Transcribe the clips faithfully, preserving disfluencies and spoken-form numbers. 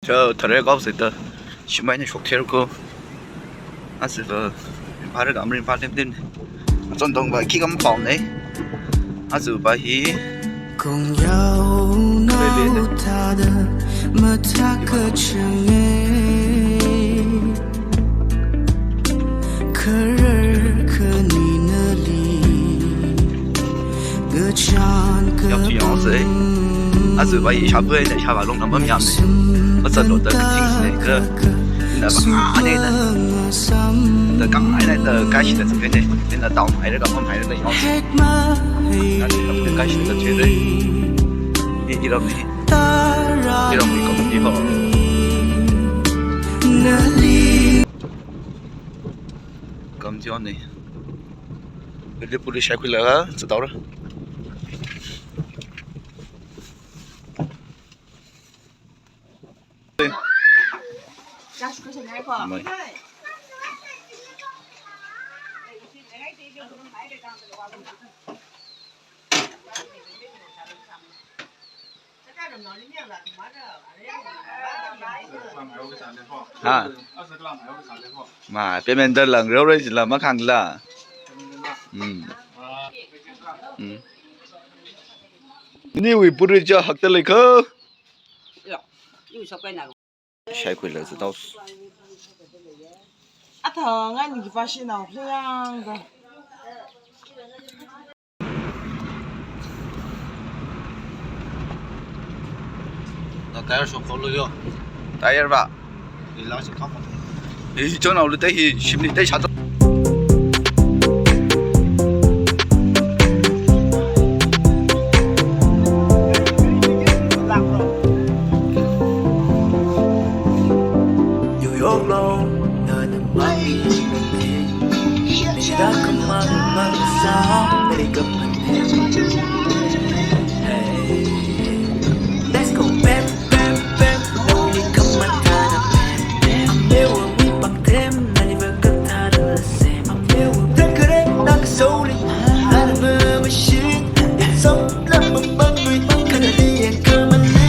Yo, thare kau sita. Shimai ni shok ther ko. Asu ba, ringphāra ka, ringphā lem lem. Zon dong ba, khi kam pao ne. Asu ba hi. Kong yau nao thāda mathā kachang e. Kharar khani nali. Yangchi yangse. Azu ba ishāvā ne, ishāvā long nam yamne. Maza lo da things ne ka. Na ba ane na. Da kang ai na da kashi da zai ne. Na down ai da ka pam ai da yangse. Na da kashi da zai ne. Ni iram ni. Iram ni kom ni ho. Kam tion ne. Beli puli shai khuilaga, zataora. Mai. Ha. Ma, payment da lang rau rei la ma khang la. Hmm. Hmm. Ni wui puri cha hak ta lei kho. Shai khuila zatao. Atha ngan ki pa shi nao hliang da. Na tire shop kholo yo. Tire ba. Ila shi kham. Hi chon au lu te hi shim ni te sha to. New York lo, na na mai. Let's go, bam, bam, bam. Now we come my time. I'm here when we back them. Not even got time to listen. I'm here with the good, not the soul. Not a machine. So, let me bang, we can be a common name.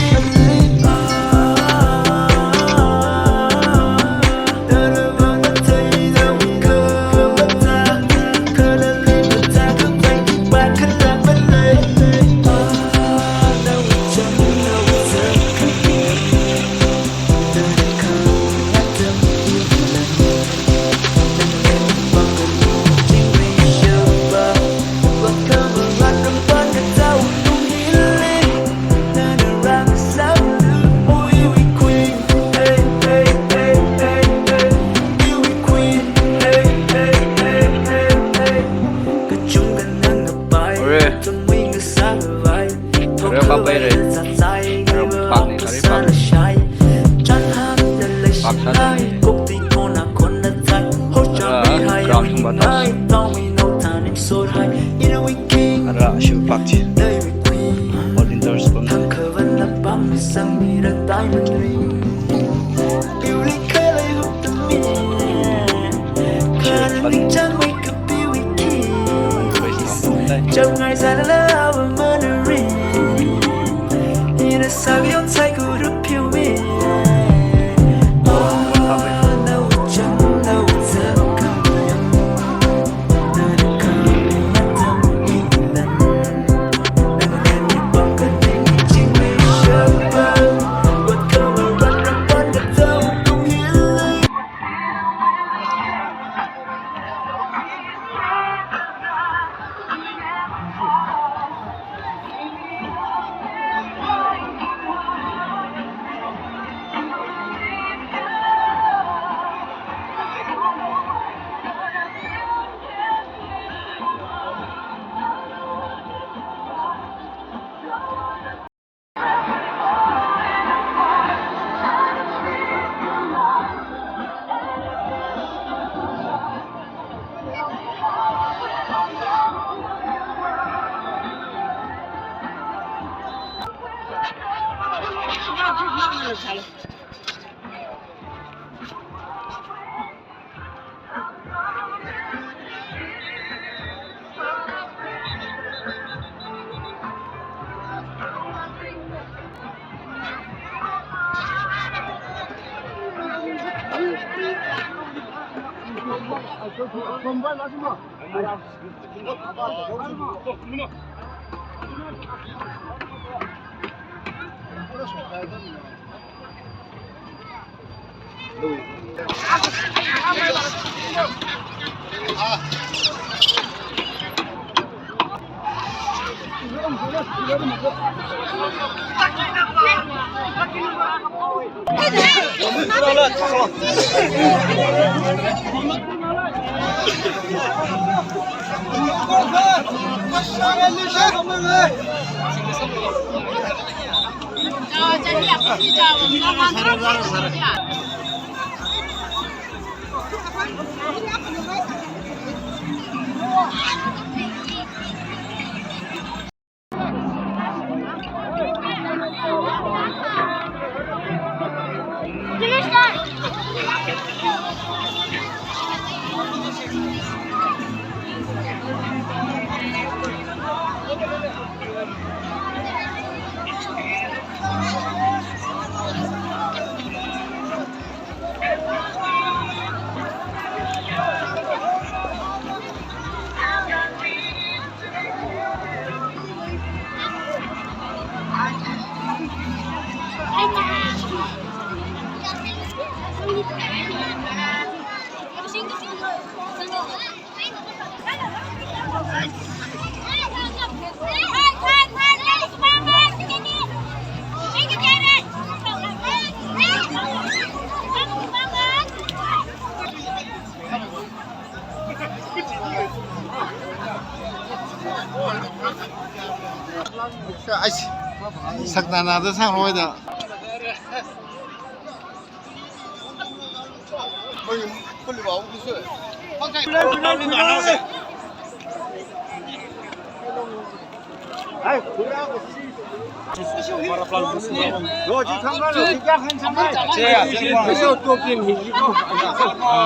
Ore, pak pai re. Ore, pak ni, ore, pak. Pak sa ni. Ore, ground thung ba tau. Ara, shu pak chi. All in the response. Ai, saknanada sangroida.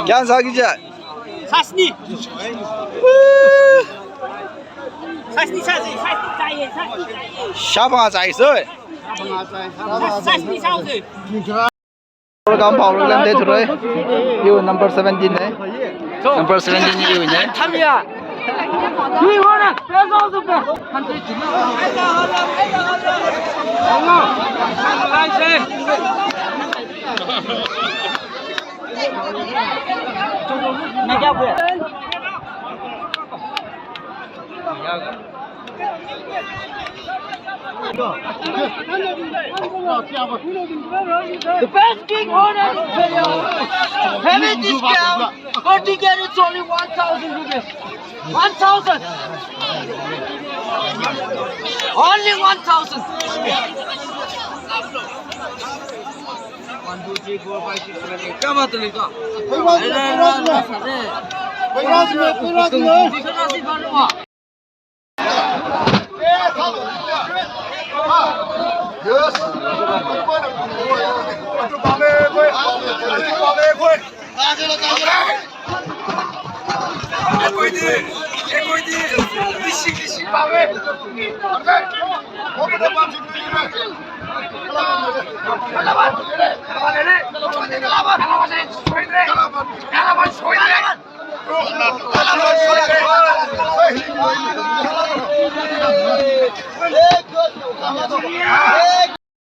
Kya sāki ja? Sāsini. Sāsini sāsai, sāsini sāye, sāsini sāye. Shāpang sāi soi. Sāsini sāsai. Program power lam de throi. Yo number seventeen ne. Number seventeen yo ne. Thamya. Ui wana, pesa osu pe. The best king owner in Australia. Having this girl, for ticket it's only one thousand rupees. One thousand. Only one thousand. One, two, three, four, five, six, seven, eight. Come on, Tulika. Yes.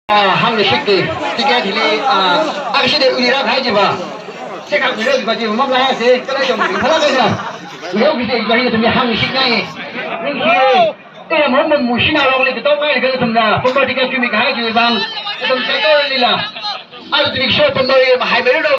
Ah, hāngshik de, ticket hili, ah, akshi de unira khai jiva. Check up unira jiva ji, map la se, kala jom, kala kaja. Unira kise jiva hi tumya hāngshik ngai. Ning hi, eh, mo mo mushina lo le to mai le tumna, pumba ticket kumi khai jiva bang, tum check out lila. Aru tumi show pumba ye, hai me lo.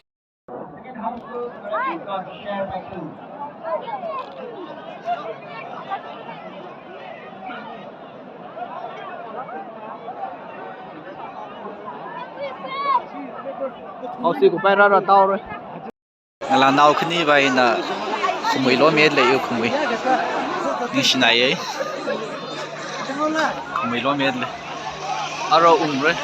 Hausi kupai rara taorei. Ngalānao khani va ina khamui lomi le, yu khamui. Ningshinaiye. Khamui lomi le. Aro umrei.